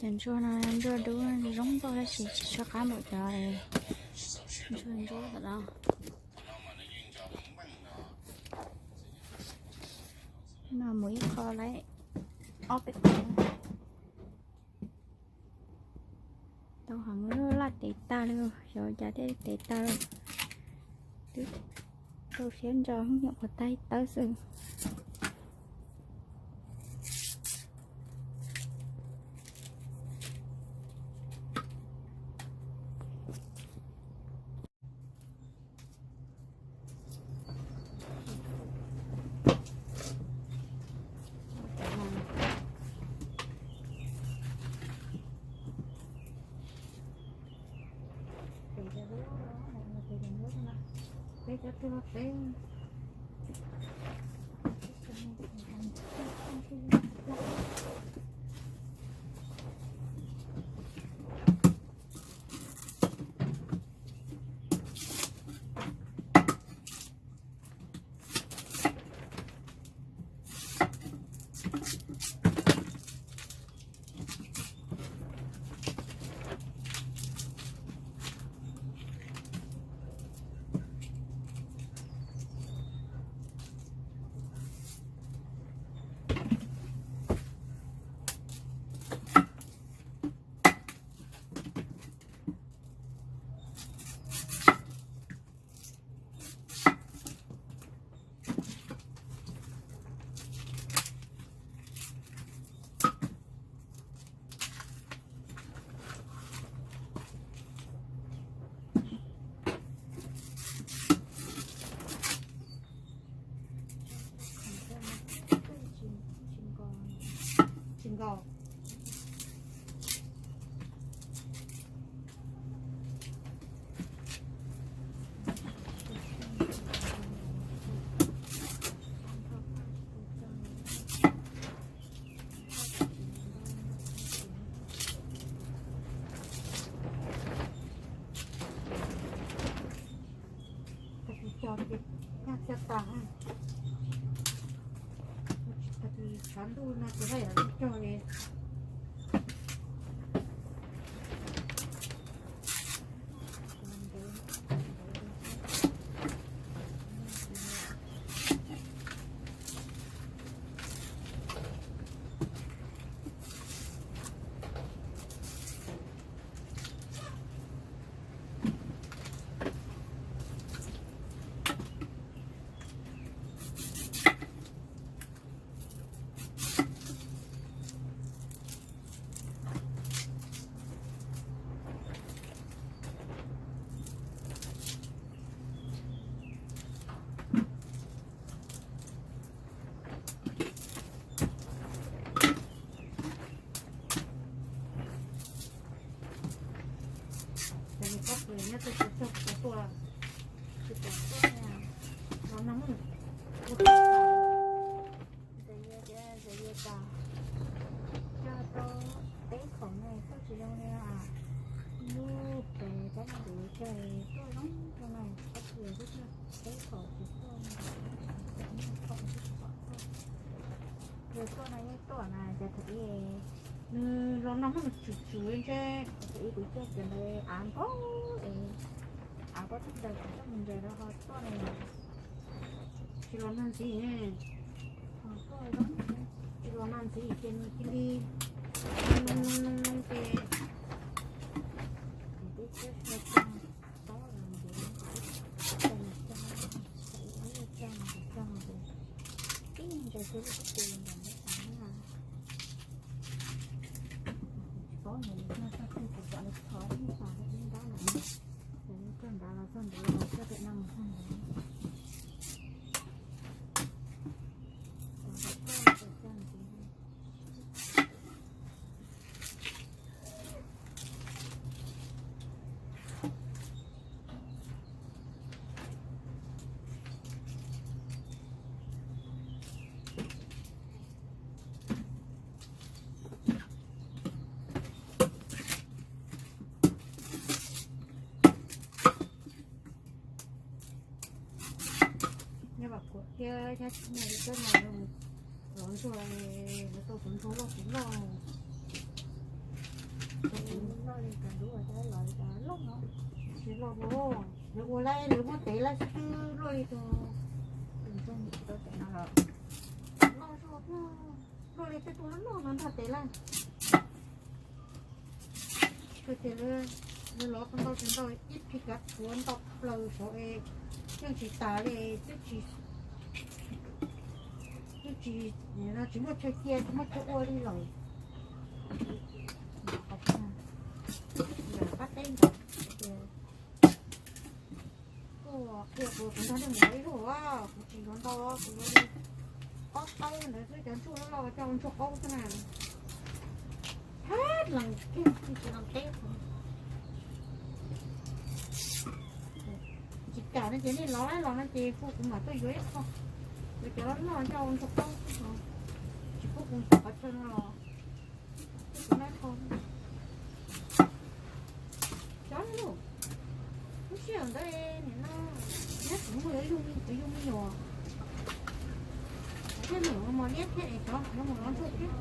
Cov ntsuag no ntsuag dub zoo nkauj tab sis tsis tshua qab npaum cov ntsuag ntsuab tom no. No mus ib qho lawm, ob peb qho. Tau heev, laj tes tag li, xyov cas thiaj tes tag li. Twb rau siab ntso, nyuam qhuav tag ib tawb xwb. Tsis nkaus. Tag kis cog ces nyaj txia tas, tag kis tshav ntuj no ces lawv yuav cog li. Ces nws pob kws nyob twg kuv cog kuv tuaj, tsis pom tuaj, los no muaj. Ntxawm Yias tias Ntxawm Yias kom cog rau teb khaum no tuaj tsis zoo li os. Lub pem tab ntuv cog tuaj zoo zoo na, pob kws twb cog teb khaum tsis tuaj, yog tuaj no yeej tuaj na, ces thaum ub nws los no muab nws tsum tsum ntshe, thaum ub kuv cog kiag ntawd av npau es, av pob txhab ntawd kuv coj mus ntsaws rau ho tuaj ne. Tsis los nag ntxiv, tsis los nag ntxiv ces nws cia li noo noo ces kuv twb tsis tau cog, tib ntsaws kiag lub tsheb ces ntawm ntawd tas na. Tsis paub ntawm nws txog txog twg kuv kom nws thov ib nrab ntawd, ntawm nws txog nrad los txog nrad los txog pem no mus txog nrad. Nyob Vam Kuam thiab Nyab Txhiv Nais lawv tuaj no, lov ntsuag, lawv tau tus ntsuag loj tus loj. Tsis loj, lawv ua lawv muab tev lawv xwb twb luaj li tus, loj zuj, luaj li tej tug loj loj no nrog tev lawm. Kawg tias lawv los tau ntau tsis ntau ib phim kav tshuav ntau plaws saud es yeej tsis tas li, twb tsis, twb tsis, tsis muaj chaw cia tsis muaj chaw ua li lawm. Qab teb ntawd kuj qhia kuv, kuv nrog nej mus ua ib zaug, kuv tsis yuav ntau, kuv yuav li ob tawb ntawd xwb, cov ntsuag loj loj coj ntsuag qaub xwb na. Thab lees kiag tsis lees teb. Tsis kam no ces nej los laib los no ces kuv, kuv mam tuaj yuav ib qho. Yuav cov loj loj coj ntsuag qaub xwb, tsis pub kuv mus qhov chaw no los. Kuv nab qho cov lub, lub sij hawm ntawd nim no, nyob kuv muaj yuav yug, kuv yug me nyuam, kuv thiaj mus mos liab thiab es cov yuav mus lov ntsuag thiab.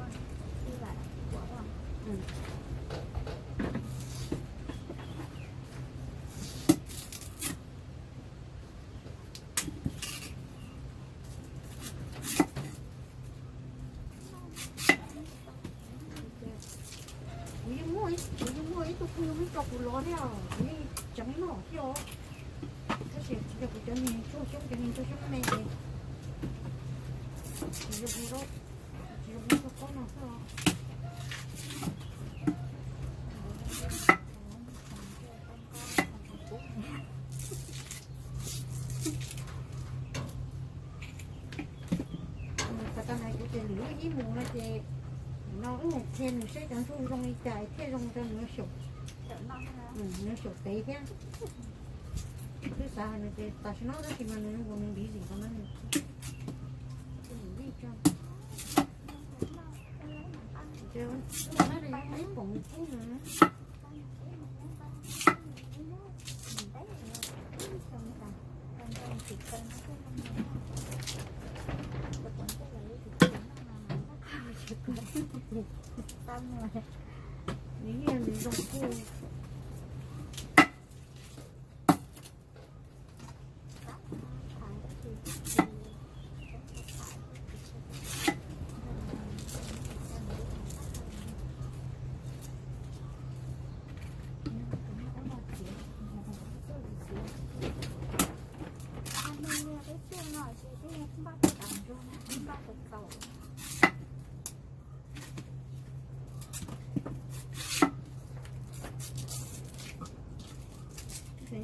Kuv yeej muaj, kuv yeej muaj ib tug phooj ywg muab tso kuv lov thiab os, kuv yeej tseev noj thiab os. Tab sis tsis yog kuv cov niag ntsuag xyoob, cov niag ntsuag xyoob me es tsis zoo ua, tsis zoo ua ntsuag qaub no xwb os. Mus tas tag na kuv ces lwm hnub ib mus no ces no wb mus qhia nws saib cov ntsuag zoo li cas thiaj zoo rau nws xyaum, nws xyaum tev thiab. Twb xav hais nws ces tam sim no tab sis mas nws zoo nkaus nws busy qhov no nws ib poom kub nws nws yeej nws zoo kuj.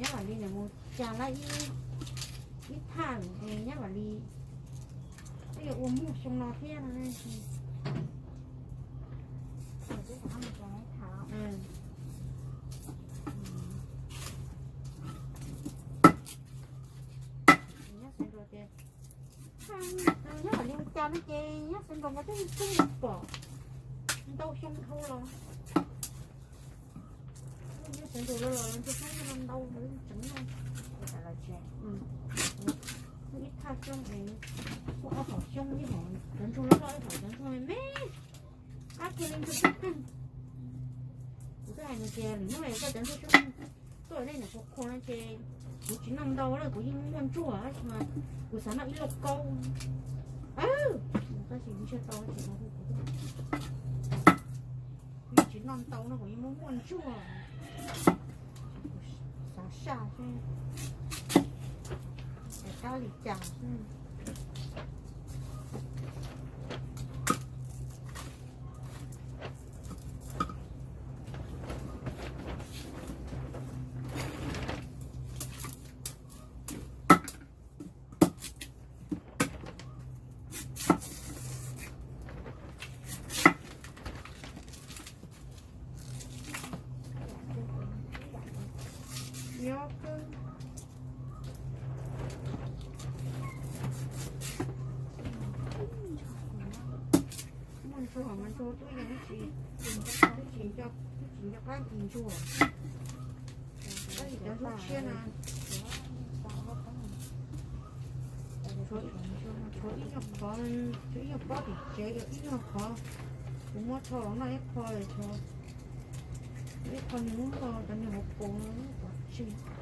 Nyob vam li nws mus cas lawm ib, ib thaj es nyob vam li twb yuav ua muag xyoo no thiab no. Nyob xeev nraus ces, nyob vam li mus cas no ces nyob xeev nraus mas twb twb pom ntau xyoo dhau los. Nyob xeev nraus los los ntsuag xyoob no ntau tseev no. Ib thaj xyoo es muaj ob hom xyoob ib hom cov ntsuag loj loj ib hom cov ntsuag me me. Qab kiag li ntsuag xyoob qeeg. Kuv twb hais nws tias lwm hnub es koj cov ntsuag xyoob tuaj nej niam qhuav qhuav no ces kuv tsis noj ntau na, kuv yeej muaj ntsuag tab sis mas kuv xav noj ib lauj kaub. Tab sis kuv ntshe tau ces no kuv yeej tsis noj ntau no kuv yeej muaj muaj ntsuag. Xav saj xwb, kab li cas xwb. Nyob kawg. Muaj ntsuag mas ntsuag twb yeej tsis, twb tsis nco, twb tsis nco qab ntsuag. Tab sis cov ntsuag tshiab na, tshuav ib nyuag qhov, tshuav ib nyuag pob tim tsev, ib nyuag qhov kuv muab rho los noj ib qho, tshuav Ib qho nws lub nto cov niag hauv paus no pov tseg.